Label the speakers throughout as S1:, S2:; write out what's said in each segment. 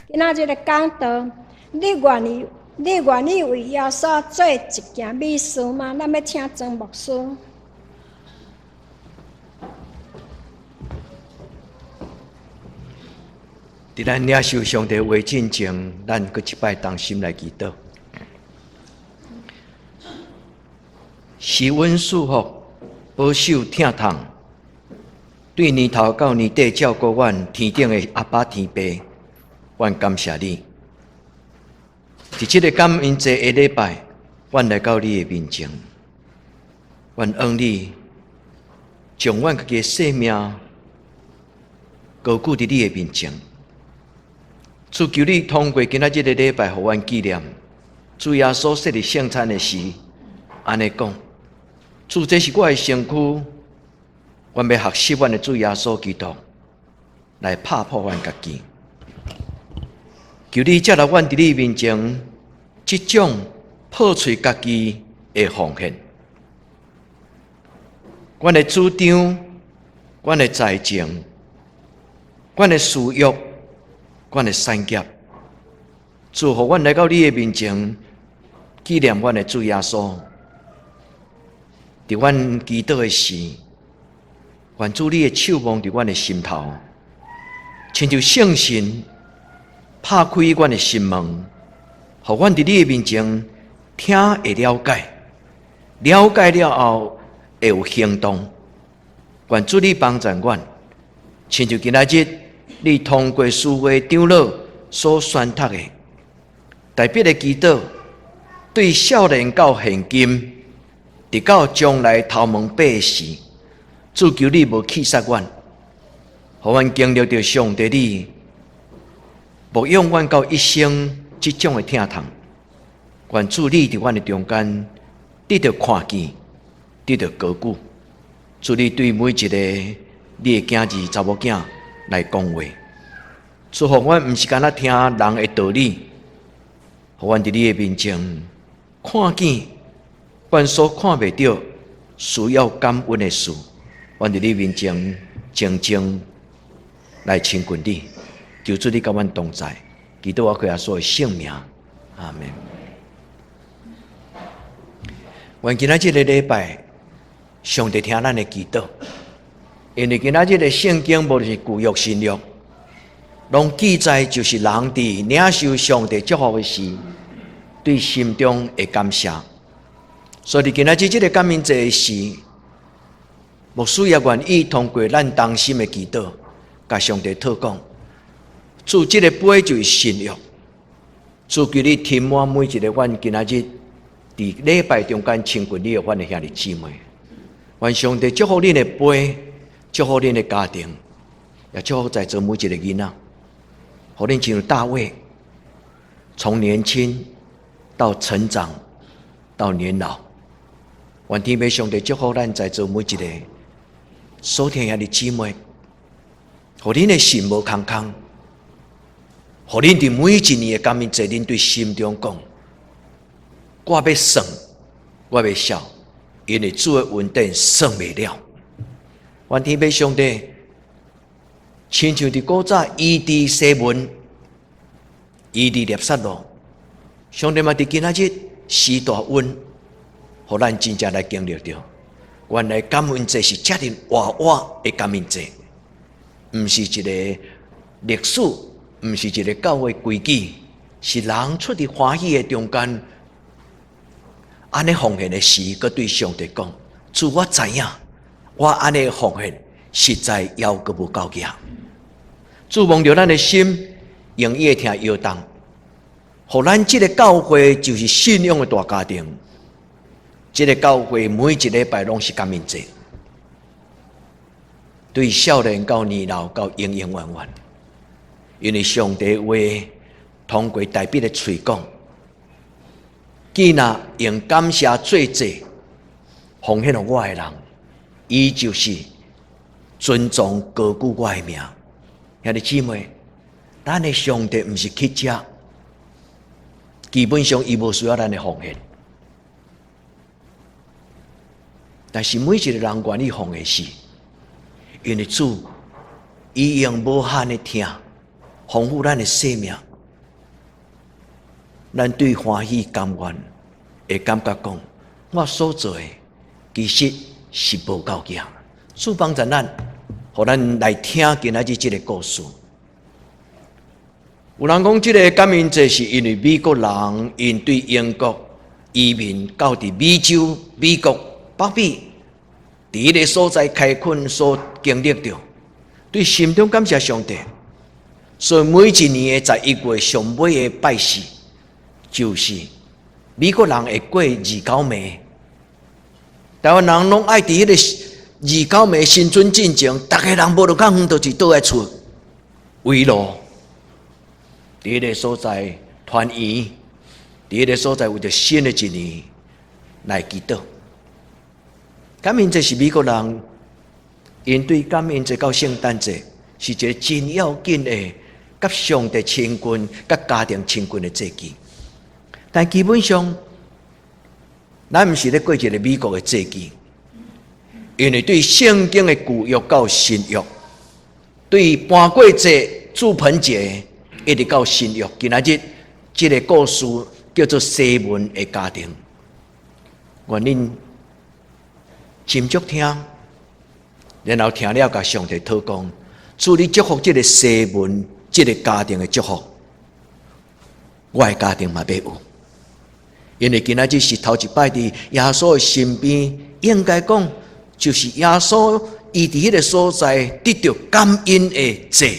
S1: 今仔日的講道，你願意為耶穌做一件美事嗎？咱欲請曾牧師。
S2: 佇咱領受上帝話進前，咱閣一擺同心來祈禱。施恩賜福，保守疼痛，對年頭到年底照顧阮天頂的阿爸天父，阮感謝你。佇這个感恩節的禮拜，阮來到你的面前，阮仰你將阮家己的性命高舉佇你的面前。主求你通過今仔這个禮拜，予阮紀念主耶穌設立聖餐的時，按呢講：主，這是我的身軀，阮欲學習阮的主耶穌基督來拍破阮家己。求你接納阮佇你面前這種破碎家己的奉獻，阮的主張，阮的才情，阮的私欲，阮的產業，主，予阮來到你的面前，紀念阮的主耶穌。佇阮祈禱的時，願主你的手摸佇阮的心頭，親像聖神拍開阮的心門，予阮佇你的面前聽會了解，了解了後會有行動。願主你幫助阮，親像今仔日你通過司會長老所宣讀的，代表的祈禱，對少年到現今，直到將來頭毛白時，主求你無棄殺阮，予阮經歷著上帝你牧養阮到一生這種的疼痛。願主你佇阮的中間得著看見，得著高舉。主你對每一个你的囝兒、查某囝來講話，祝福阮毋是干焦聽人的道理，予阮佇你的面前看見阮所看袂著需要感恩的事，阮佇你面前靜靜來親近你，求主你佮阮同在，祈禱我靠耶穌的聖名，阿們。願今仔這个禮拜，上帝聽咱的祈禱，因為今仔日的聖經無論是舊約新約，攏記載就是人佇領受上帝祝福的時，對心中的感謝。所以今仔日這个感恩節的時，牧師也願意通過咱同心的祈禱，共上帝討講，主這个杯就是新約，主求你填滿每一个阮今仔日佇禮拜中間親近你的阮的兄弟姊妹。願上帝祝福恁的杯，祝福恁的家庭，也祝福在座每一个囡仔，予恁進入大衛，從年輕到成長到年老。願天父上帝祝福咱在座每一個所聽兄弟姊妹，予恁的心無空空，予恁佇每一年的感恩節，恁對心中講：我欲算，我欲笑。因為主的恩典算袂了，願天父上帝親像佇古早醫治西門，醫治拿撒勒，上帝嘛佇今仔日施大恩，予咱真正來經歷著。原來感恩節是遮爾活活的感恩節，毋是一个歷史，毋是一个教會規矩，是人出佇歡喜的中間。按呢奉獻的時，閣對上帝講：主，我知影，我按呢奉獻實在猶閣無夠額。主摸著咱的心，用伊的疼搖動，予咱這个教會就是信仰的大家庭。這个教會每一禮拜攏是感恩節，對少年到年老到永永遠遠，因為上帝話通過大衛的喙講。既若用感謝做祭奉獻予我的人，伊就是尊重高舉我的名。兄弟姊妹，咱的上帝毋是乞食，基本上伊無需要咱的奉獻。但是每一个人願意奉獻時，因為主伊用無限的疼豐富咱的生命。咱對歡喜甘願會感覺講，我所做的其實是無夠額。主幫助咱，予咱來聽今仔日這个故事。有人講，這个感恩節是因為美國人𪜶對英國移民到佇美洲、美國北美，佇彼个所在開墾所經歷著，對心中感謝上帝。所以每一年的11月上尾的拜四，就是美國人會過二九暝。台灣人攏愛佇彼個二九暝新春進前，逐个人無論較遠，就是倒來厝圍爐，佇彼个所在團圓，佇彼個所在為著新的一年來祈禱。感恩節是美國人，𪜶對感恩節到聖誕節是一个真要緊的，佮上帝親近、佮家庭親近的節期。但基本上，咱毋是咧過一个美國的節期，因為對聖經的舊約到新約，對盤粿節、住棚節，一直到新約，今仔日這个故事叫做西門的家庭。願恁斟酌聽，然後聽了，共上帝禱告，主你祝福這个西門這个家庭的祝福，我的家庭嘛欲有。因為今仔日是頭一擺佇耶穌的身邊，應該講就是耶穌伊佇彼个所在得著感恩的祭，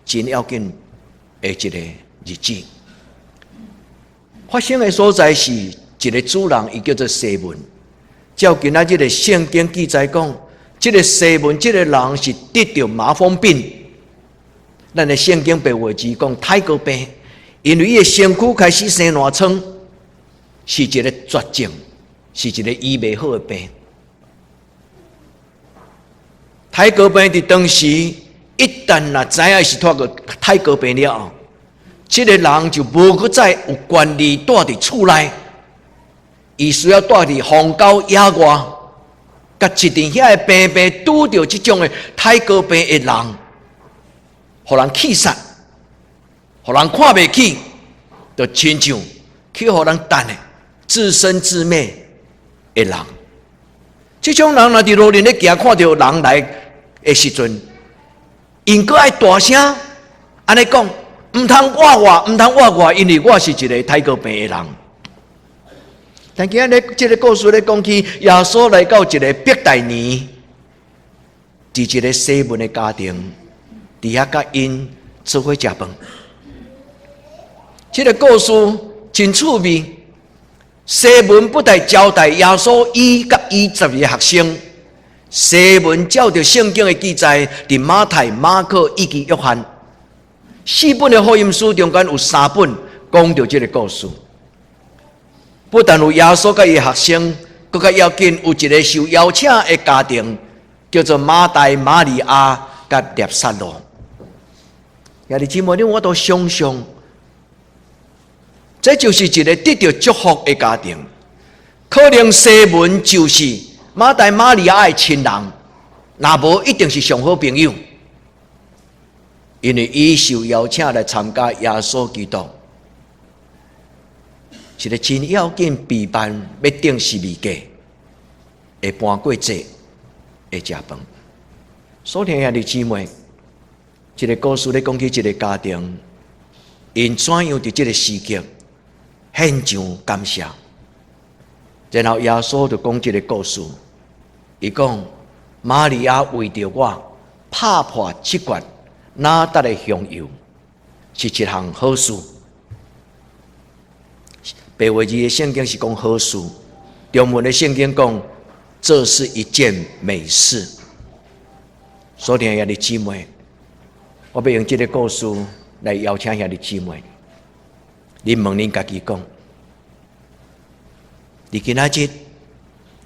S2: 真要緊的一個日子。發生的所在是一个主人，伊叫做西門。照今仔日的聖經記載講，這个西門這个人是得著麻風病。咱的聖經白話字講泰哥病，因為伊的身軀開始生爛瘡。是一个絕症，是一个醫袂好的病。泰哥病佇當時，一旦若知影是著過泰哥病了後，這个人就無閣再有權利蹛佇厝內，伊需要蹛佇荒郊野外，佮一陣遐的平平拄著這種的泰哥病的人，予人氣殺，予人看袂起，就親像去予人擲的。自生自滅的人，這種人若佇路面咧行，看著人來的時陣，𪜶閣愛大聲按呢講，毋通倚我，毋通倚我，因為我是一个泰哥病的人。但今仔日這个故事咧講起，耶穌來到一个伯大尼，佇一个西門的家庭，佇遐佮𪜶做伙食飯。這个故事真趣味。西門不但招待耶穌，伊佮伊12个學生。西門照著聖經的記載，佇馬太、馬可以及約翰四本的福音書中間有三本講著這个故事。不但有耶穌佮伊學生，閣較要緊有一个受邀請的家庭，叫做馬大、瑪利亞佮拉撒路。兄弟姊妹，你有法度想像，這就是一个得著祝福的家庭。可能西門就是馬大、瑪利亞的親人，若無一定是上好朋友，因為伊受邀請來參加耶穌基督，一个真要緊備辦欲釘十字架的盤粿節的食飯。所聽兄弟姊妹，這个故事咧講起一个家庭，𪜶怎樣佇這个時刻獻上感謝。然後耶穌就講這个故事，伊講瑪利亞為著我拍破這罐哪噠的香油，是一項好事。白話字的聖經是講好事，中文的聖經講這是一件美事。所聽兄弟姊妹，我欲用這个故事來邀請兄弟姊妹，你問恁家己講，你今仔日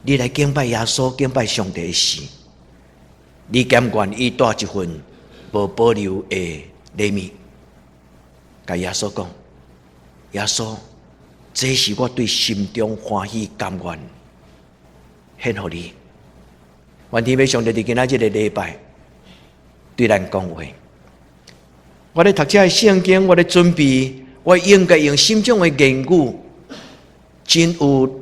S2: 你來敬拜耶穌、敬拜上帝時，你甘願意帶一份無保留的禮物，共耶穌講，耶穌，這是我對心中歡喜甘願獻予你。願天父上帝佇今仔這个禮拜對咱講話。我咧讀這个聖經，我咧準備，我應該用什種的言語，真有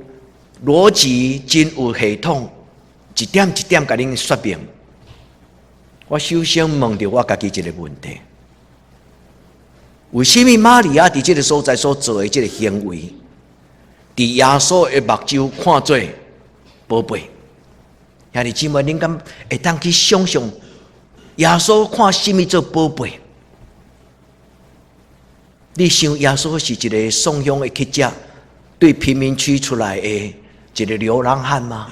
S2: 邏輯，真有系統，一點一點共恁說明。我首先問著我家己一個問題：為啥物瑪利亞佇這个所在所做的這个行為，佇耶穌的目睭看做寶貝？兄弟姊妹，恁敢會當去想象耶穌看啥物做寶貝？你想耶穌是一个送香的乞食，對貧民區出來的一个流浪漢嗎？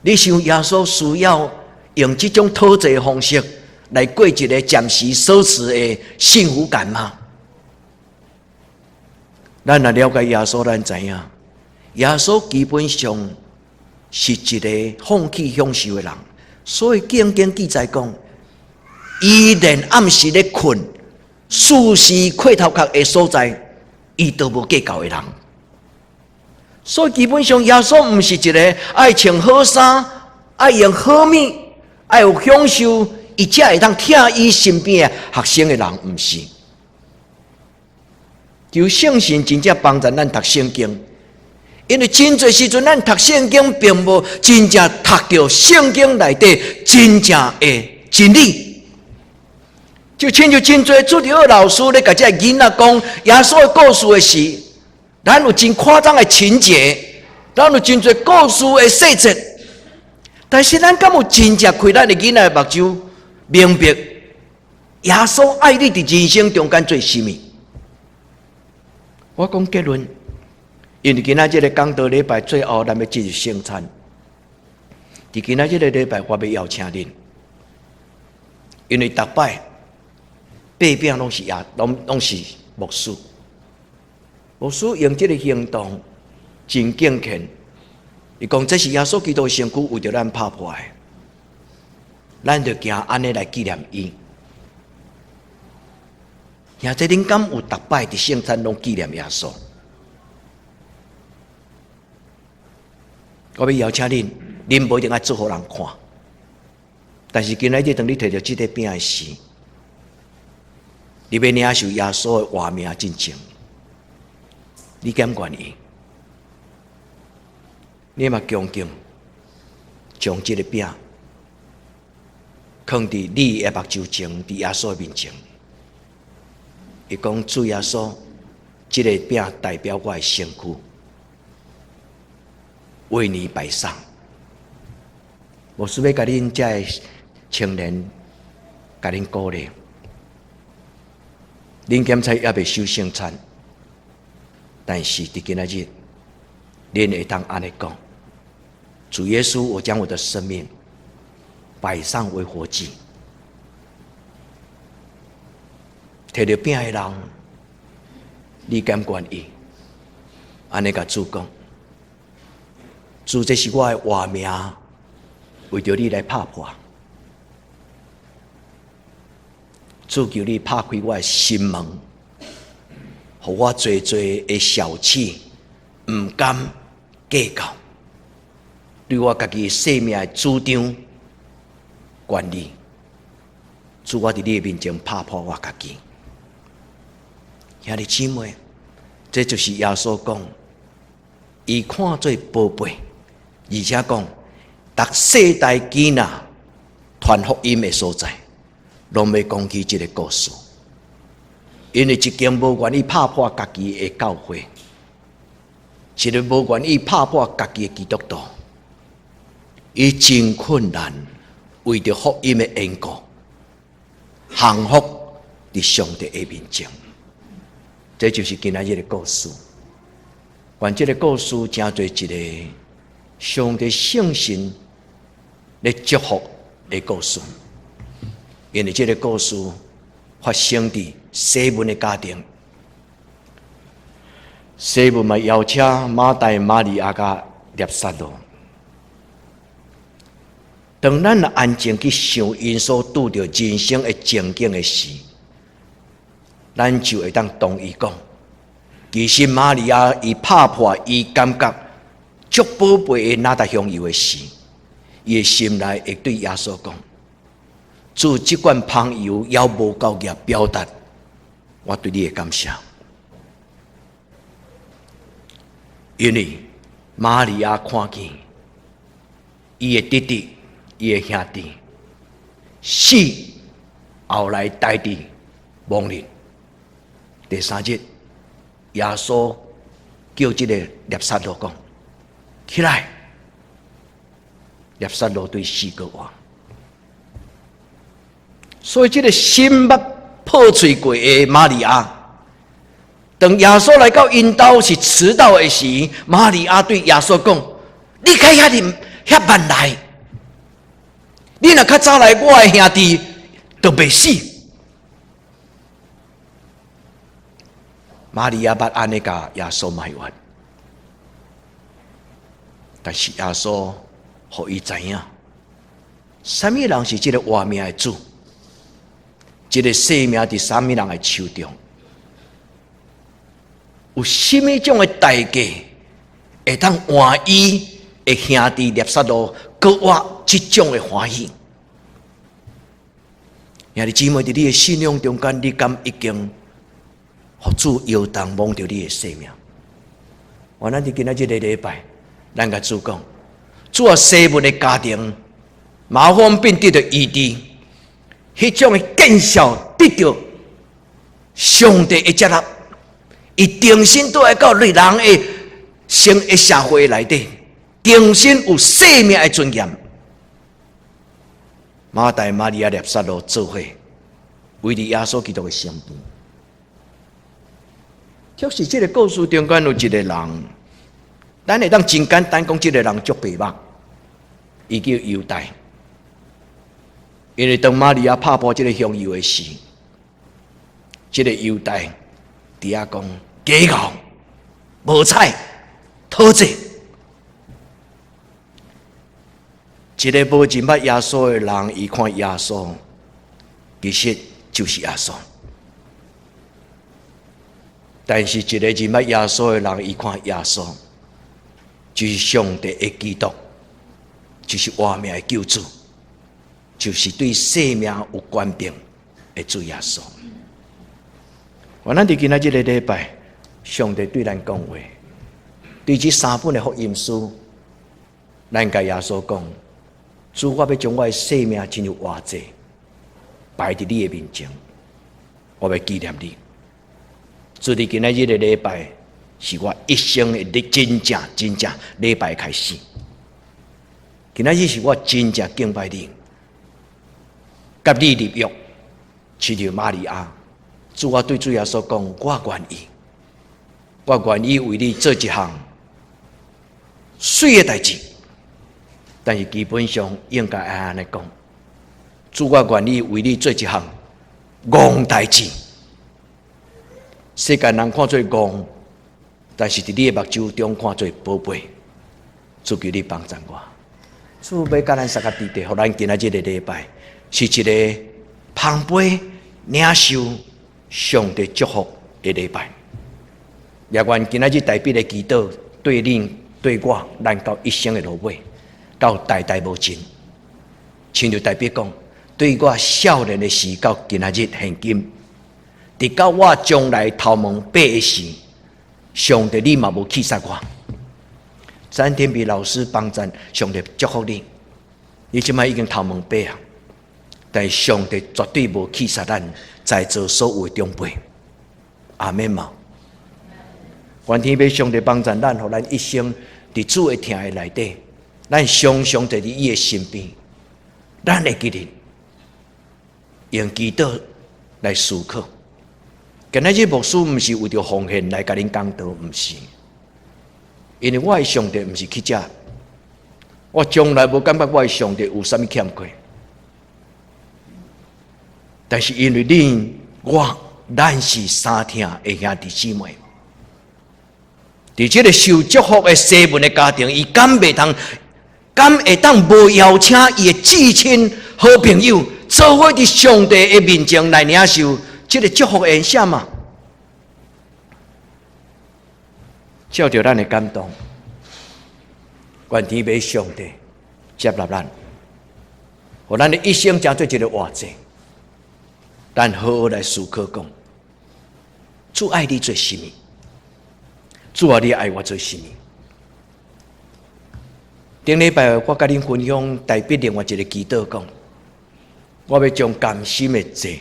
S2: 你想耶穌需要用這種討債的方式來過一个暫時奢侈的幸福感嗎？咱若了解耶穌，咱知影耶穌基本上是一个放棄享受的人，所以聖經記載講，伊連暗時咧睏、四時磕頭殼的所在，伊都無計較的人。所以基本上耶穌毋是一个愛穿好衫、愛用好物、愛有享受，伊才會當疼伊身邊的學生的人，毋是。求聖神真正幫助咱讀聖經，因為真濟時陣咱讀聖經，並無真正讀著聖經內底真正的真理。就親像真濟主日學老師咧，共這个囡仔講耶穌的故事的時，咱有真誇張的情節，咱有真濟故事的細節，但是咱敢有真正開咱的囡仔的目睭，明白耶穌愛你佇人生中間做啥物？我講結論，因為今仔這个講道禮拜最後，咱欲進入聖餐。佇今仔這个禮拜，我欲邀請恁，因為逐擺擘餅攏是耶，攏是牧師。牧師用這个行動真敬虔，伊講這是耶穌基督身軀為著咱拍破的，咱就行按呢來紀念伊。兄弟，恁敢有逐擺佇聖餐攏紀念耶穌？我欲邀請恁，恁無一定愛做予人看，但是今仔日當你提著這塊餅的時，你欲領受耶穌的活命進前，你敢願意？你嘛恭敬將這个餅囥佇你的目睭前，佇耶穌的面前。伊講主耶穌，這个餅代表我的身軀，為你擺上。牧師欲共恁這个青年，共恁鼓勵。恁檢查猶未守聖餐，但是佇今仔日，恁會當按呢講：主耶穌，我將我的生命擺上為活祭。提著餅的人，你敢願意？按呢共主講，主，這是我的活命，為著你來拍破。主求你拍開我的心門，予我濟濟的小氣，毋甘計較，對我家己生命的主張、權利，主，我佇你的面前拍破我家己。兄弟姊妹，這就是耶穌講，伊看做寶貝，而且講，逐世代囡仔傳福音的所在，攏欲講起這个故事。因為一間無願意拍破家己的教會，一个無願意拍破家己的基督徒，伊真困難，為著福音的緣故，降服佇上帝的面前。這就是今仔日的故事。願這个故事成做一个上帝聖神咧祝福的故事。因為這个故事發生佇西門的家庭，西門嘛邀請馬大、瑪利亞佮拉撒路。當咱若安靜去想𪜶所拄著人生的情景的時，咱就會當同伊講，其實瑪利亞伊拍破伊感覺足寶貝的哪噠香油的時，伊的心內會對耶穌講：主，這罐香油猶無夠額表達我對你的感謝，因為瑪利亞看見伊的弟弟、伊的兄弟死，後來代替亡人。第三日，耶穌叫這個拉撒路講：起來！拉撒路對死閣活。所以這個心捌破碎過的瑪利亞，當耶穌來到𪜶兜是遲到的時，瑪利亞對耶穌講：你較遐爾遐慢來，你若較早來，我的兄弟就袂死。瑪利亞捌按呢共耶穌埋怨，但是耶穌予伊知影，啥物人是這个活命的主，這个生命佇啥物人的手中，有啥物種的代價會當換伊的兄弟拉撒路閣活這種的歡喜？兄弟姊妹，佇你的信仰中間，你敢已經予主搖動摸著你的生命？願咱佇今仔這个禮拜，咱共主講：主啊，西門的家庭，麻風病得著醫治，彼種的見效得著上帝的接納，伊重新倒來到人的生的社會內底，重新有生命的尊嚴。馬大、瑪利亞、拉撒路做伙，圍佇耶穌基督的身邊。卻是這个故事中間有一个人，咱會當真簡單講，這个人足白目，伊叫猶大。因為當瑪利亞拍破這个香油的時，這个猶大佇遐講假猴、無彩、討債。一个無認捌耶穌的人，伊看耶穌，其實就是耶穌。但是，一个認捌耶穌的人，伊看耶穌，就是上帝的基督，就是活命的救主，就是對生命有權柄的主耶穌。願咱佇今仔這个禮拜，上帝對咱講話，對這三本的福音書，咱共耶穌講：主，我欲將我的生命親像活祭，擺佇你的面前，我欲紀念你。主，佇今仔這个禮拜，是我一生的真正真正禮拜開始。今仔日是我真正敬拜你，佮你立約，親像瑪利亞。主，我對主耶穌講，我願意，我願意為你做一項媠的代誌。但是基本上應該愛按呢講，主，我願意為你做一項戇代誌。世間人看做戇，但是佇你的目睭中看做寶貝。主，求你幫贊我。主欲佮咱相佮佇咧，予咱今仔這个禮拜是一个捧杯領受上帝祝福的禮拜。也願今仔日代表的祈禱，對恁、對我，咱到一生的落尾，到代代無盡。親像代表講，對我少年的時到今仔日現今，直到我將來頭毛白的時，上帝你嘛無棄殺我。詹天比老師幫贊，上帝祝福你。你這擺已經頭毛白啊，但是上帝絕對無棄殺咱在座所有的長輩。阿們嘛。願天父上帝幫贊咱，予咱一生佇主的疼的內底，咱常常佇伊的身邊，咱會記得用祈禱來思考。今仔日牧師毋是為著奉獻來共恁講道，毋是。因為我的上帝毋是乞食，我從來無感覺我的上帝有啥物欠過。但是因為恁我咱是三疼的兄弟姊妹，佇這个受祝福的西門的家庭，伊敢袂通，敢會當無邀請伊的至親好朋友，做伙佇上帝的面前來領受這个祝福的宴嘛？照著咱的感動，願天父上帝接納咱，予咱的一生成做一个活祭。咱好好來思考講，主愛你做啥物？主啊，你愛我做啥物？頂禮拜我佮恁分享大衛另外一個祈禱講，我欲將甘心的祭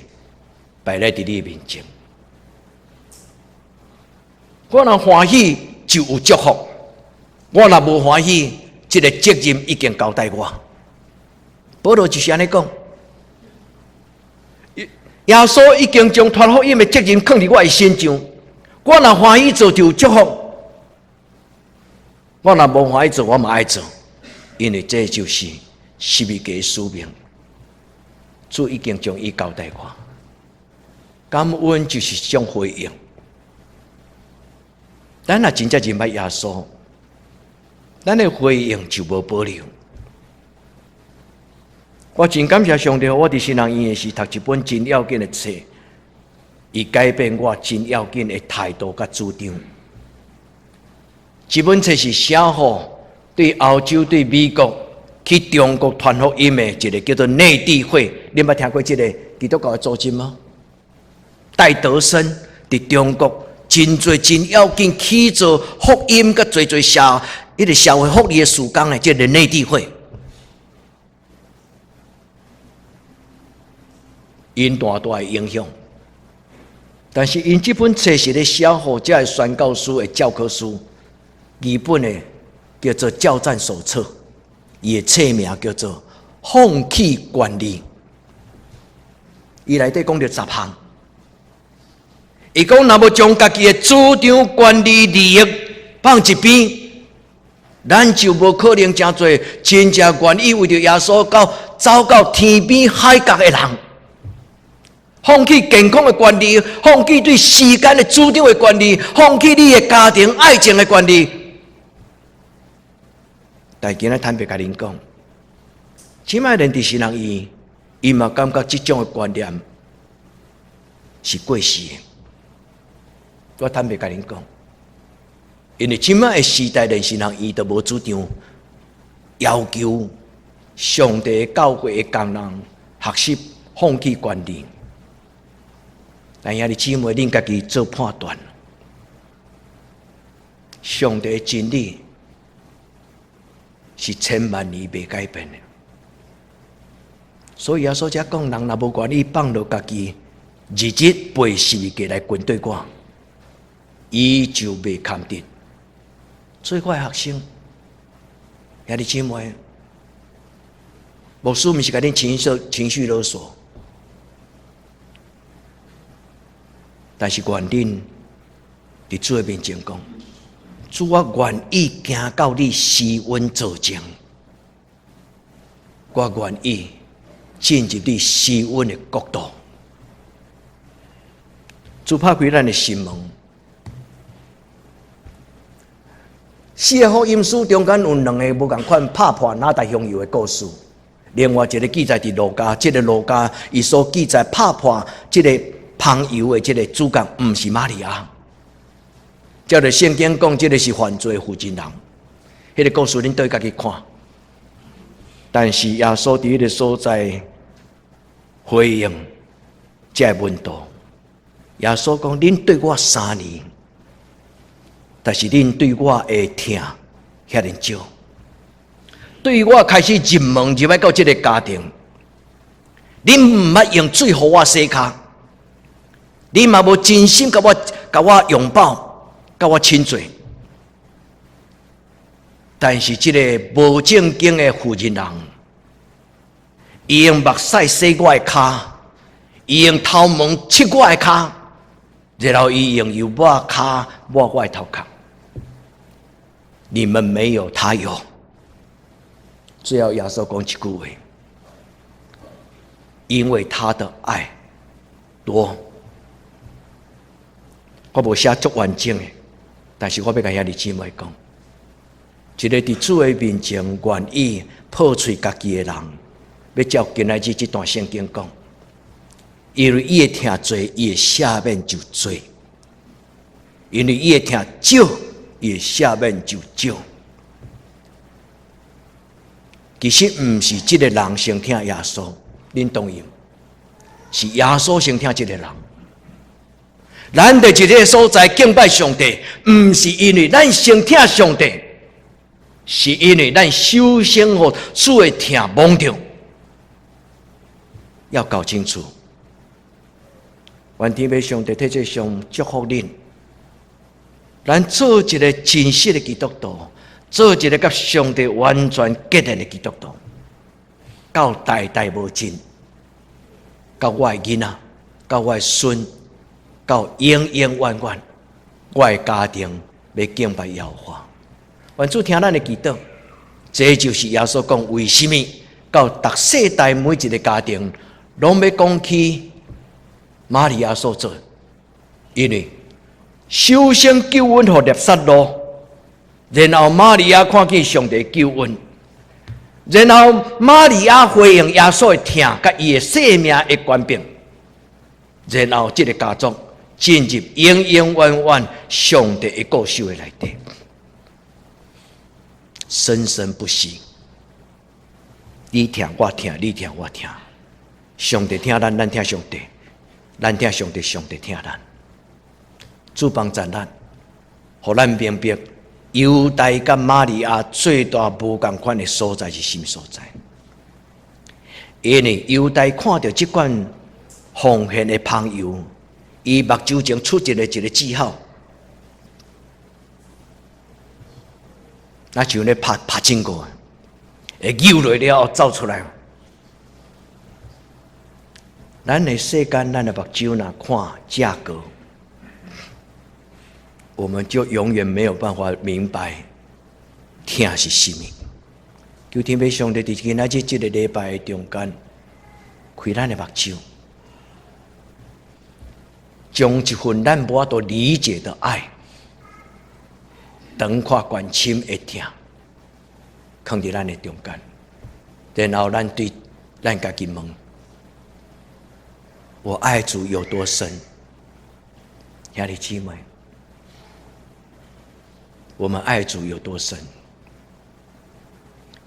S2: 擺來佇你面前。我若歡喜就有祝福，我若無歡喜，這个責任已經交代我。保羅就是按呢講，耶穌已經將傳福音的責任囥佇我的身上，我若歡喜做就有祝福，我若無歡喜做，我嘛愛做，因為這就是十字架使命。主已經將伊交代我，感恩就是一種回應。咱若真正認捌耶穌，咱的回應就無保留。我真感謝上帝，我佇神學院的時讀一本真要緊的冊，伊改變我真要緊的態度佮主張。這本冊是寫予對歐洲、對美國去中國傳福音的一個叫做內地會。恁捌聽過這個基督教的組織嗎？戴德生佇中國真濟真要緊去做福音，佮濟濟社彼个社會福利的事工的這个內地會。𪜶大大的影響，但是𪜶這本冊是咧寫予這个宣教師的教科書，基本的叫做教戰手冊，伊的冊名叫做《放棄權利》，伊內底講著十項，伊講若無將家己的主張、權利、利益放一邊，咱就無可能誠濟真正願意為著耶穌到走到天邊海角的人。放棄健康的權利，放棄對時間的主張的權利，放棄你的家庭、愛情的權利。但今仔坦白共恁講，這擺連佇神學院，伊嘛感覺這種的觀念是過時的。我坦白共恁講，因為這擺的時代，連神學院都無主張要求上帝教會的工人學習放棄權利。但兄弟姊妹，恁家己做判斷。上帝的真理是千萬年袂改變的，所以耶穌才講，人若無願意放落家己，日日背十字架來跟綴我，伊就袂堪得做我的學生。兄弟姊妹，牧師毋是共恁情緒勒索。但是願恁佇主的面前講，主，我願意行到你施恩座前，我願意進入你施恩的國度。主拍開咱的心門，四个福音書中間有兩个無仝款拍破哪袋香油的故事，另外一个記載佇路加，這个路加伊所記載拍破這个香油的這个主角，毋是瑪利亞。照著聖經講，這个是犯罪的負責人。彼个故事恁對家己看。但是耶穌佇彼个所在回應這个問題。耶穌講：恁對我三年，但是恁對我的疼遐爾少。對我開始入門入來到這个家庭，恁毋捌用水予我洗跤。你嘛無真心共我、共我擁抱、共我親嘴，但是這个無正經的婦人人，伊用目屎洗我的跤，伊用頭毛拭我的跤，然後伊用油抹跤抹我的頭殼。你們沒有，他有。最後耶穌講一句話：因為他的愛多。我無寫足完整的，但是我欲共兄弟姊妹講，一个佇主的面前願意破碎家己的人，欲照今仔日這段聖經講，因為伊的疼濟，伊的赦免就濟；因為伊的疼少，伊的赦免就少。其實毋是這个人先疼耶穌，恁同意？是耶穌先疼這个人。咱佇這个所在敬拜上帝，毋是因為咱先疼上帝，是因為咱首先予主的疼摸著。要搞清楚，願天父上帝替這上祝福恁。咱做一个真實的基督徒，做一个佮上帝完全結連的基督徒，到代代無盡，到我的囡仔，到我的孫，到永永遠遠，我的家庭欲敬拜耶和華。願主聽咱的祈禱，這就是耶穌講為啥物到逐世代每一个家庭，攏欲講起瑪利亞所做，因為首先救恩予拉撒路，然後瑪利亞看見上帝救恩，然後瑪利亞回應耶穌的疼，佮伊的生命的權柄，然後這个家族進入永永遠遠上帝的顧守的內底，生生不息。你疼我疼，你疼我疼，上帝疼咱，咱疼上帝，咱疼上帝，上帝疼咱。主幫助咱，予咱明白猶大佮瑪利亞最大無仝款的所在是啥物所在？因為猶大看著這款奉獻的朋友，伊目睭前出一個一個記號，若像咧拍拍經過，會扭落了後走出來。咱的世間，咱的目睭若看價格，我們就永遠沒有辦法明白疼是啥物。求天父上帝佇今仔日這个禮拜的中間，開咱的目睭，將一份咱無法度理解的愛，長闊懸深的疼，囥佇咱的中間，然後咱對咱家己問：我愛主有多深？兄弟姊妹，我們愛主有多深？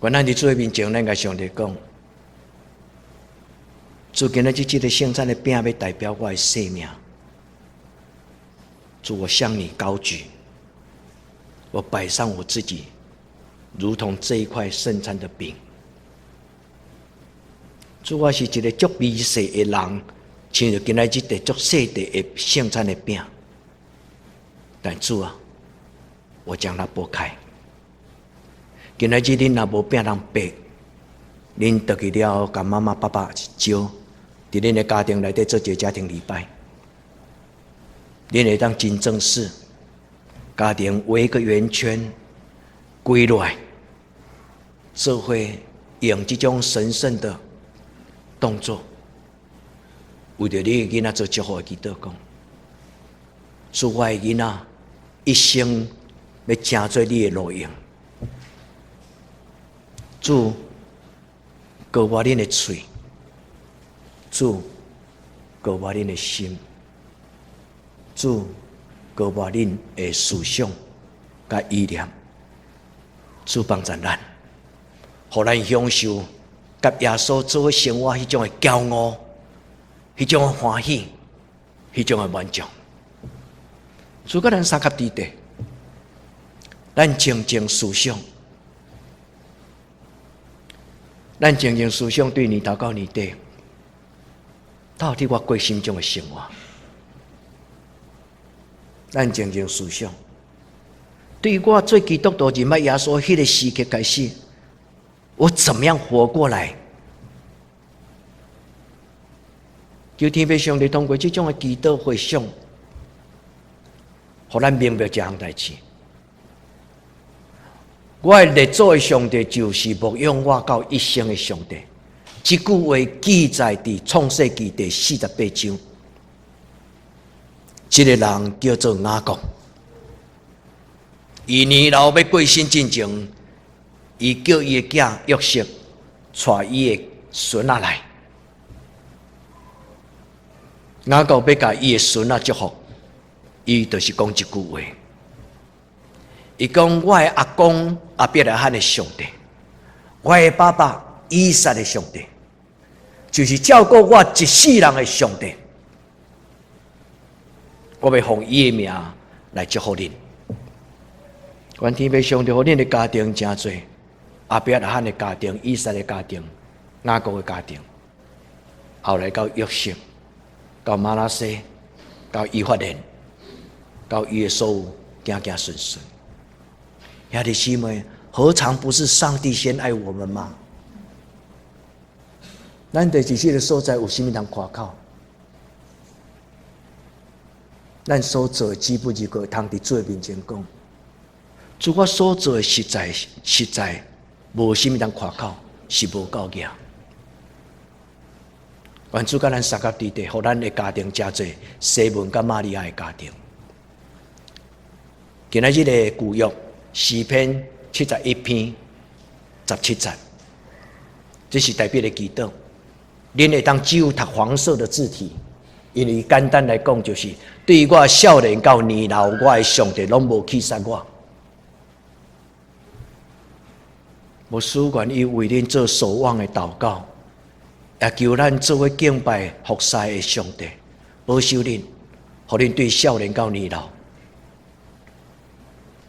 S2: 願咱佇主的面前，咱共上帝講：主今仔日這个聖餐的餅，欲代表我的生命。主，我向你高舉，我擺上我自己，如同這一塊聖餐的餅。主，我是一个足微細的人，親像今仔日這塊足細塊的聖餐的餅。但主啊，我將它擘開。今仔日恁若無餅通擘，恁轉去了後，共媽媽、爸爸招，佇恁的家庭內底做一个家庭禮拜。恁會當真正式，家庭圍一個圓圈，跪落來，做伙用這種神聖的動作，為著你的囡仔做祝福的祈禱，講，主我的囡仔一生欲成做你的路用，主膏抹恁的喙，主膏抹恁的心。主膏抹恁的思想佮意念，主幫助咱，予咱享受佮耶穌做伙生活彼種的驕傲，彼種的歡喜，彼種的滿足。主佮咱相佮佇底，咱靜靜思想，咱靜靜思想對年頭到年底，到底我過啥物種的生活？咱靜靜思想，對我做基督徒認捌耶穌彼个時刻開始，我怎麼樣活過來？求天父上帝通過這種的祈禱回想，予咱明白一項代誌。我的列祖的上帝就是牧養我到一生的上帝。這句話記載佇創世記第四十八章。這个人叫做雅各，伊年老欲過身進前，伊叫伊的囝約瑟帶伊的孫仔來。雅各欲共伊的孫仔祝福，伊就是講這句話。伊講：我的阿公亞伯拉罕的上帝，我的爸爸以撒的上帝，就是照顧我一世人的上帝。我欲奉伊的名來祝福恁。願天父上帝予恁的家庭誠濟，亞伯拉罕的家庭、以撒的家庭、雅各的家庭，後來到約瑟、到瑪拿西、到以法蓮、到伊的所有，行行順順。兄弟姊妹，何嘗不是上帝先愛我們嗎？咱佇這個所在有啥物通誇口？咱所做的只不過通佇主的面前講，主，我所做的實在實在無啥物通誇口，是無夠額。願主佮咱相佮佇咧，予咱的家庭誠濟西門佮瑪利亞的家庭。今仔日的舊約詩篇71篇17節，這是大衛的祈禱。恁會當只有讀黃色的字體，因為簡單來講，就是對我少年到年老，我的上帝攏無棄殺我。牧師願意為恁做守望的禱告，也求咱做伙敬拜服侍的上帝保守恁，予恁對少年到年老，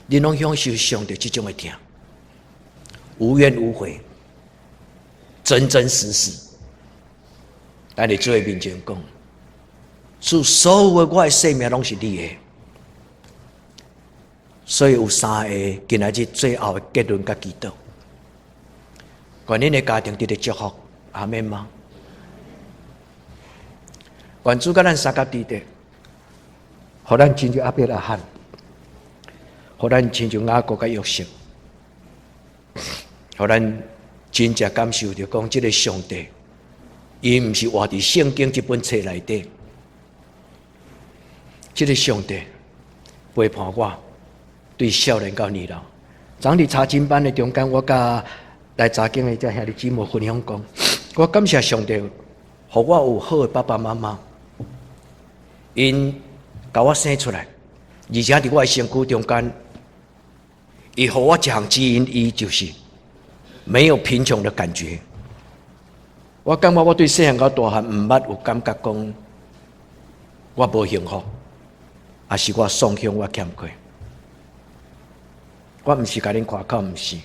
S2: 恁攏享受上帝這種的疼，無怨無悔，真真實實。咱佇主的面前講，主，所有的我的生命攏是你的，所以有三個今仔日最後的結論佮祈禱。願恁的家庭得著祝福，阿們嗎？願主佮咱相佮佇咧，予咱親像亞伯拉罕，予咱親像雅各佮約瑟，予咱真正感受著講這个上帝，伊毋是活佇聖經這本冊內底，這个上帝陪伴我，對少年到年老。昨佇查經班的中間，我佮來查經的這兄弟姊妹分享講，我感謝上帝，予我有好的爸爸媽媽，𪜶共我生出來，而且佇我的身軀中間，伊予我一項基因，伊就是沒有貧窮的感覺。我感覺我對細漢到大漢，毋捌有感覺講我無幸福，抑是我喪胸我欠缺。我毋是共恁誇口，毋是。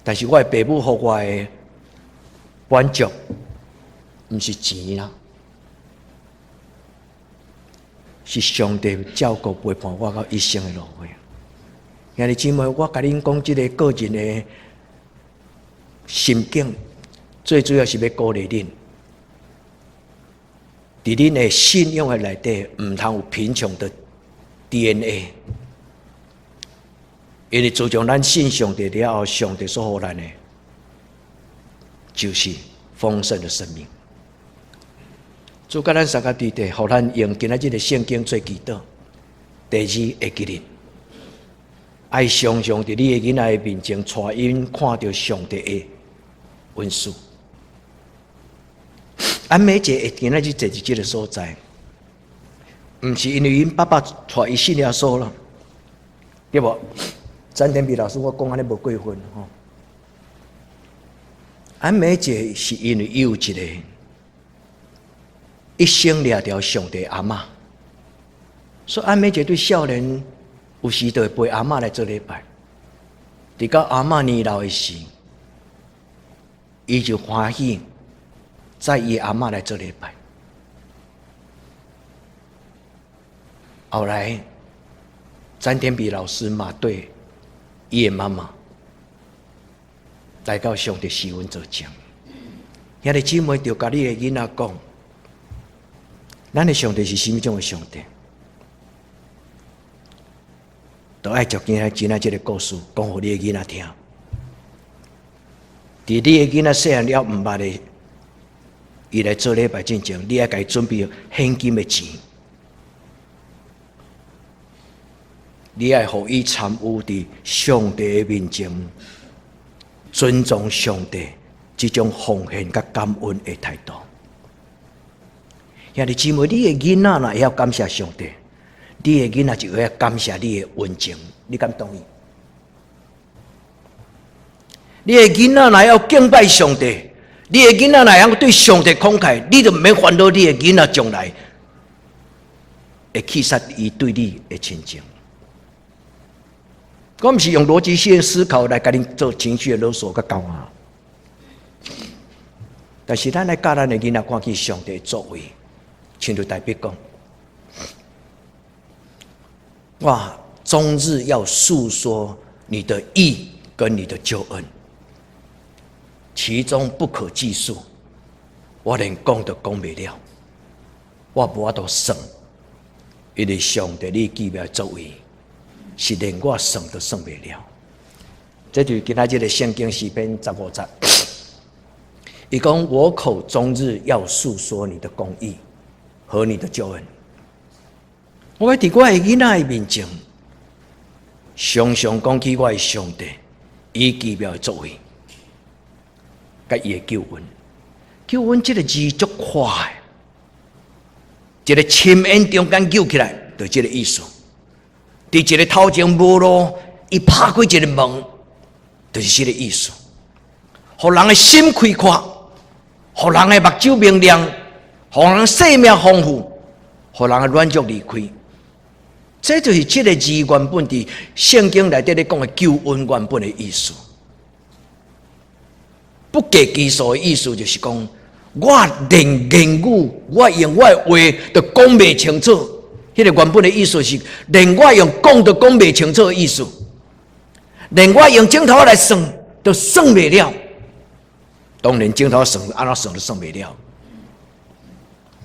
S2: 但是我的爸母予我的滿足，毋是錢啦，是上帝照顧陪伴我到一生的落尾。兄弟姊妹，我共恁講這个個人的心境，最主要是欲鼓勵恁，佇恁的信仰的內底，毋通有貧窮的 DNA。因為自從咱信上帝了後，上帝所予咱的，就是豐盛的生命。主佮咱相佮佇咧，予咱用今仔日的聖經做祈禱。第二，會記得，愛常常佇你的囡仔的面前，帶𪜶看著上帝的恩賜。啊，每一个會今仔日坐佇這个所在，毋是因為𪜶爸爸帶伊信耶穌了，對無？詹天比老師，我講按呢無過分吼。安美姐是因為伊有一個一生掠著上帝阿嬤，所以安美姐對少年有時就會陪阿嬤來做禮拜。直到阿嬤年老的時，伊就歡喜載伊阿嬤來做禮拜。後來，詹天比老師嘛對伊的媽媽來到上帝施恩座前，兄弟姊妹就共你的囡仔講，咱的上帝是啥物種的上帝？都愛將今仔今仔這个故事講予你的囡仔聽。佇你的囡仔細漢了毋捌的，伊來做禮拜進前，你愛共伊準備現金的錢。你愛予伊參與佇上帝的面前，尊重上帝這種奉獻佮感恩的態度。兄弟姊妹，你的囡仔若會曉感謝上帝，你的囡仔就會曉感謝你的恩情，你敢同意？你的囡仔若會曉敬拜上帝，你的囡仔若會曉對上帝慷慨，你就毋免煩惱你的囡仔將來。會去殺伊對你的親情。我毋是用邏輯性思考來共恁做情緒的勒索佮教啊。但是咱來教咱的囡仔看見上帝的作為，親像大衛講，我終日要訴說你的義跟你的救恩，其中不可計數，我連講都講袂了，我無法度算，因為上帝你奇妙作為，是連我算都算袂了。這就是今仔日的聖經詩篇15節，伊講，我口終日要訴說你的公義和你的救恩。我欲佇我的囡仔的面前，常常講起我的上帝，伊奇妙的作為，佮伊的救恩。救恩這个字足闊的，一个深淵中間救起來，就這个意思。佇一个頭前無路，伊拍開一个門，就是這个意思。予人的心開闊，予人的目睭明亮，予人生命豐富，予人的軟弱離開。這就是這个字原本佇聖經內底咧講的救恩原本的意思。不計其數的意思就是講，我連言語，我用我的話都講袂清楚。彼個原本的意思是，連我用講都講袂清楚的意思，連我用指頭來算都算袂了。當然，指頭算按怎算都算袂了。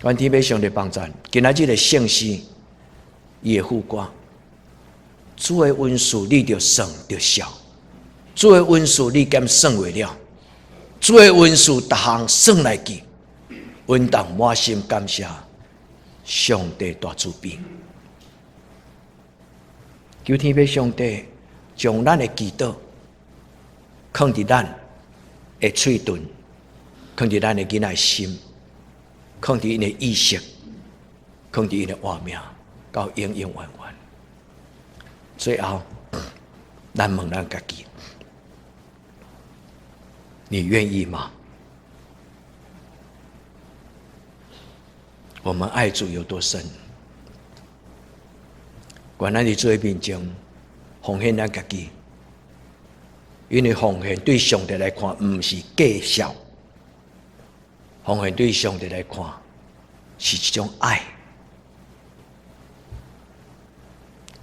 S2: 願天父上帝幫贊，今仔日的聖詩，伊的副歌，主的恩賜你著算著數，主的恩賜你敢算袂了？主的恩賜逐項算來記，阮當滿心感謝上帝大慈悲。求天父上帝將咱的祈禱囥佇咱的喙唇，囥佇咱的囡仔的心，囥佇𪜶的意識，囥佇𪜶的活命，到永永遠遠。最後，咱問咱家己：你願意嗎？我們愛主有多深？願咱佇主的面前奉獻咱家己，因為奉獻對上帝來看，毋是計數，奉獻對上帝來看是一種愛。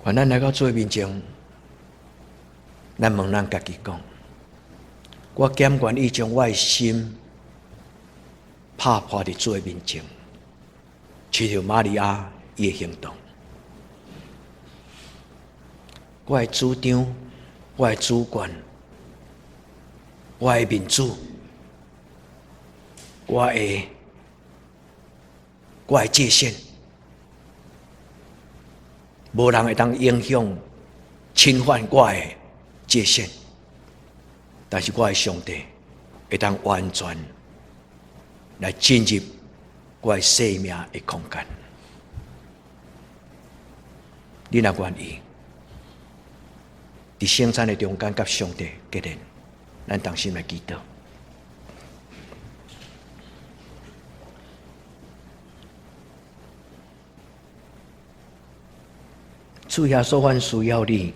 S2: 願咱來到主的面前，咱問咱家己講：我甘願意將我的心拍破佇主的面前，親像瑪利亞伊的行動。我的主張，我的主權，我的民主，我的界限，無人會當影響、侵犯我的界限。但是我的上帝會當完全來進入我的生命的空間。你若願意，佇聖餐的中間佮上帝結連，咱同心來祈禱。主耶穌，阮需要你。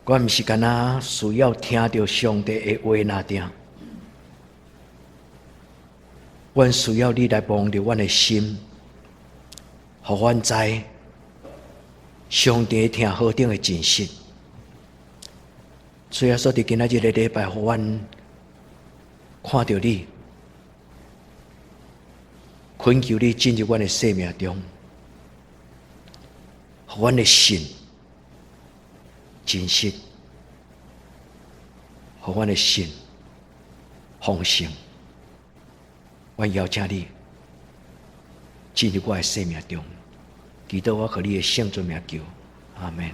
S2: 我毋是干焦需要聽著上帝的話爾爾，阮需要你來摸著阮的心，予阮知上帝疼何等的真實。主耶穌佇今仔日的禮拜，予阮看著你，懇求你進入阮的生命中，予阮的信真實，予阮的信豐盛。阮邀請你進入我的生命中，祈禱我靠你的聖尊名求，阿門。